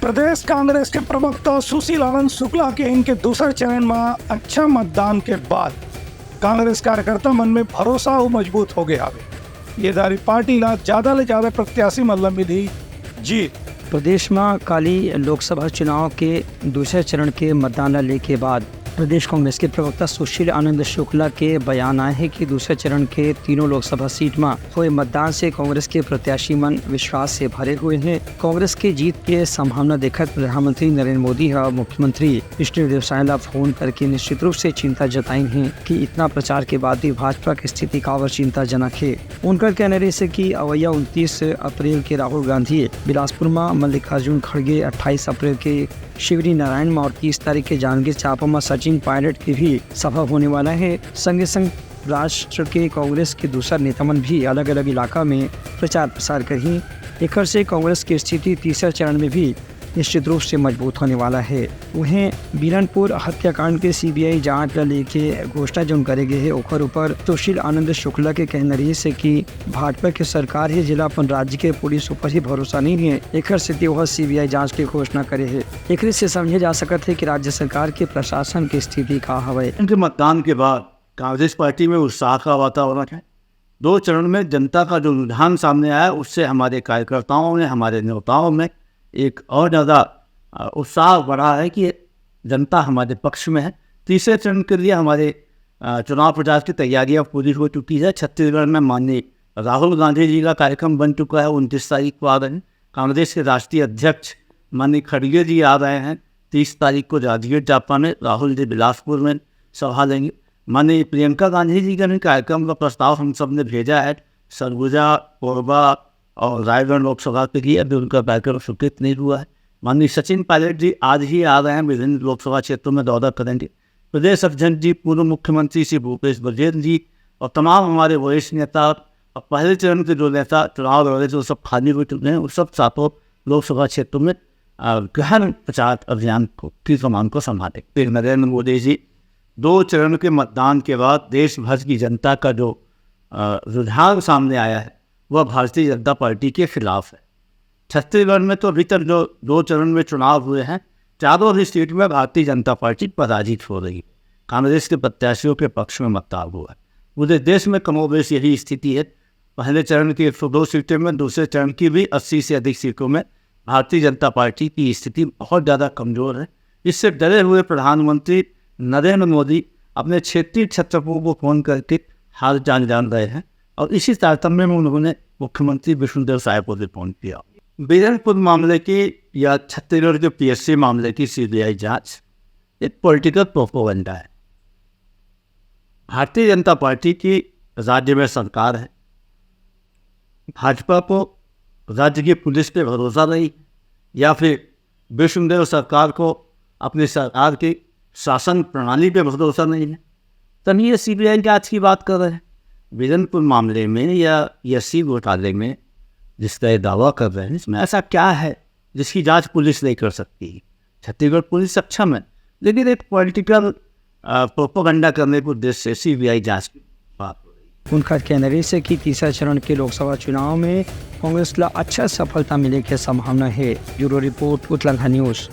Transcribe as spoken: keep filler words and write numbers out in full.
प्रदेश कांग्रेस के प्रवक्ता सुशील आनंद शुक्ला के इनके दूसर चरण म अच्छा मतदान के बाद कांग्रेस कार्यकर्ता मन में भरोसा अउ मजबूत हो गए हावे। ये दारी पार्टी ला ज्यादा ले ज्यादा प्रत्याशी मन ला मिली जीत। प्रदेश म काली लोकसभा चुनाव के दूसरे चरण के मतदान ला लेके बाद प्रदेश कांग्रेस के प्रवक्ता सुशील आनंद शुक्ला के बयान आए हे कि दूसरे चरण के तीनों लोकसभा सीट म होए मतदान से कांग्रेस के प्रत्याशी मन विश्वास से भरे हुए हें। कांग्रेस के जीत के संभावना देखत प्रधानमंत्री नरेंद्र मोदी ह मुख्यमंत्री विष्णुदेव साय ला फोन करके निश्चित रूप से चिंता जताइन हे कि इतना प्रचार के बाद भी भाजपा के स्थिति काबर चिंताजनक हे। उनकर कहना रहिस हे कि अवइया उनतीस अप्रैल के राहुल गांधी बिलासपुर म, मल्लिकार्जुन खड़गे अट्ठाईस अप्रैल के शिवरी नारायण म और तीस तारीख के जांजगीर चांपा म सचिन पायलट के भी सभा होने वाला हे। संगे संग राष्ट्र के कांग्रेस के दूसर नेता मन भी अलग-अलग इलाका में प्रचार प्रसार करही। एकर से कांग्रेस के स्थिति तीसर चरण में भी निश्चित रूप से मजबूत होने वाला हे। उहें, बिरनपुर हत्याकांड के सीबीआई जांच ला लेके घोषणा जोन करे गे हे, ओकर ऊपर सुशील आनंद शुक्ला के कहना रहिस हे कि भाजपा के सरकार हे, जेला अपन राज्य के पुलिस ऊपर ही भरोसा नहीं हे, एकर सेती ओह सीबीआई जांच के घोषणा करे हे। एकरे से समझे जा सकत हे कि राज्य सरकार के प्रशासन के स्थिति का हवय। इनके मतदान के बाद कांग्रेस पार्टी में उत्साह का वातावरण है। दो चरण में जनता का जो रुझान सामने आया, उससे हमारे कार्यकर्ताओं में, हमारे नेताओं में एक और ज़्यादा, अ, उत्साह बढ़ा है कि जनता हमारे पक्ष में है। तीसरे चरण के लिए हमारे, अ, चुनाव प्रचार की तैयारियां पूरी हो चुकी है। छत्तीसगढ़ में माननीय राहुल गांधी जी का कार्यक्रम बन चुका है, उनतीस तारीख को आ रहे हैं। कांग्रेस के राष्ट्रीय अध्यक्ष माननीय खड़गे जी आ रहे हैं, तीस तारीख को जांजगीर चांपा में, राहुल जी बिलासपुर में सभा लेंगे। माननीय प्रियंका गांधी जी का भी कार्यक्रम का प्रस्ताव हम सब ने भेजा है। सरगुजा, कोरबा और रायगढ़ लोकसभा के लिए अभी उनका कार्यक्रम स्वीकृत नहीं हुआ है। माननीय सचिन पायलट जी आज ही आ रहे हैं, विभिन्न लोकसभा क्षेत्रों में दौरा करेंगे। प्रदेश अध्यक्ष जी, पूर्व मुख्यमंत्री श्री भूपेश बघेल जी और तमाम हमारे वरिष्ठ नेता और पहले चरण के जो नेता चुनाव लड़ रहे थे, वो सब खाली हो चुके हैं। उन सब सातों लोकसभा क्षेत्रों में, अ, गहन प्रचार अभियान को, की कमान को संभालेंगे। फिर नरेंद्र मोदी जी दो चरण के मतदान के बाद देश भर की जनता का जो, अ, रुझान सामने आया है, वह भारतीय जनता पार्टी के खिलाफ है। छत्तीसगढ़ में तो अभी तक जो दो चरण में चुनाव हुए हैं, चारों ही सीट में भारतीय जनता पार्टी पराजित हो रही है। कांग्रेस के प्रत्याशियों के पक्ष में मतदान हुआ है। पूरे देश में कमोबेश यही स्थिति है। पहले चरण की एक सौ दो सीटों में, दूसरे चरण की भी अस्सी से अधिक सीटों में भारतीय जनता पार्टी की स्थिति बहुत ज़्यादा कमज़ोर है। इससे डरे हुए प्रधानमंत्री नरेंद्र मोदी अपने क्षेत्रीय छत्रपों को फोन करके हाल चाल जान रहे हैं और इसी तारतम्य में उन्होंने मुख्यमंत्री विष्णुदेव साय को भी फोन किया। बिरनपुर मामले की या छत्तीसगढ़ के पीएससी मामले की सीबीआई जांच एक पॉलिटिकल प्रोपोगंडा है। भारतीय जनता पार्टी की राज्य में सरकार है, भाजपा को राज्य की पुलिस पे भरोसा नहीं, या फिर विष्णुदेव सरकार को अपनी सरकार की शासन प्रणाली पे भरोसा नहीं है, तभी ये सीबीआई जांच की बात कर रहे हैं। बिरनपुर मामले में या एससी घोटाले में जिसका ये दावा कर रहे हैं, इसमें ऐसा क्या है जिसकी जांच पुलिस नहीं कर सकती? छत्तीसगढ़ पुलिस सक्षम है, लेकिन एक पॉलिटिकल प्रोपोगंडा करने के उद्देश्य से सीबीआई जांच की बात हो रही है। उनका कहना रहिस हे कि तीसरा चरण के लोकसभा चुनाव में कांग्रेस ला अच्छा सफलता मिले के संभावना हे। Bureau report, Utlangha news.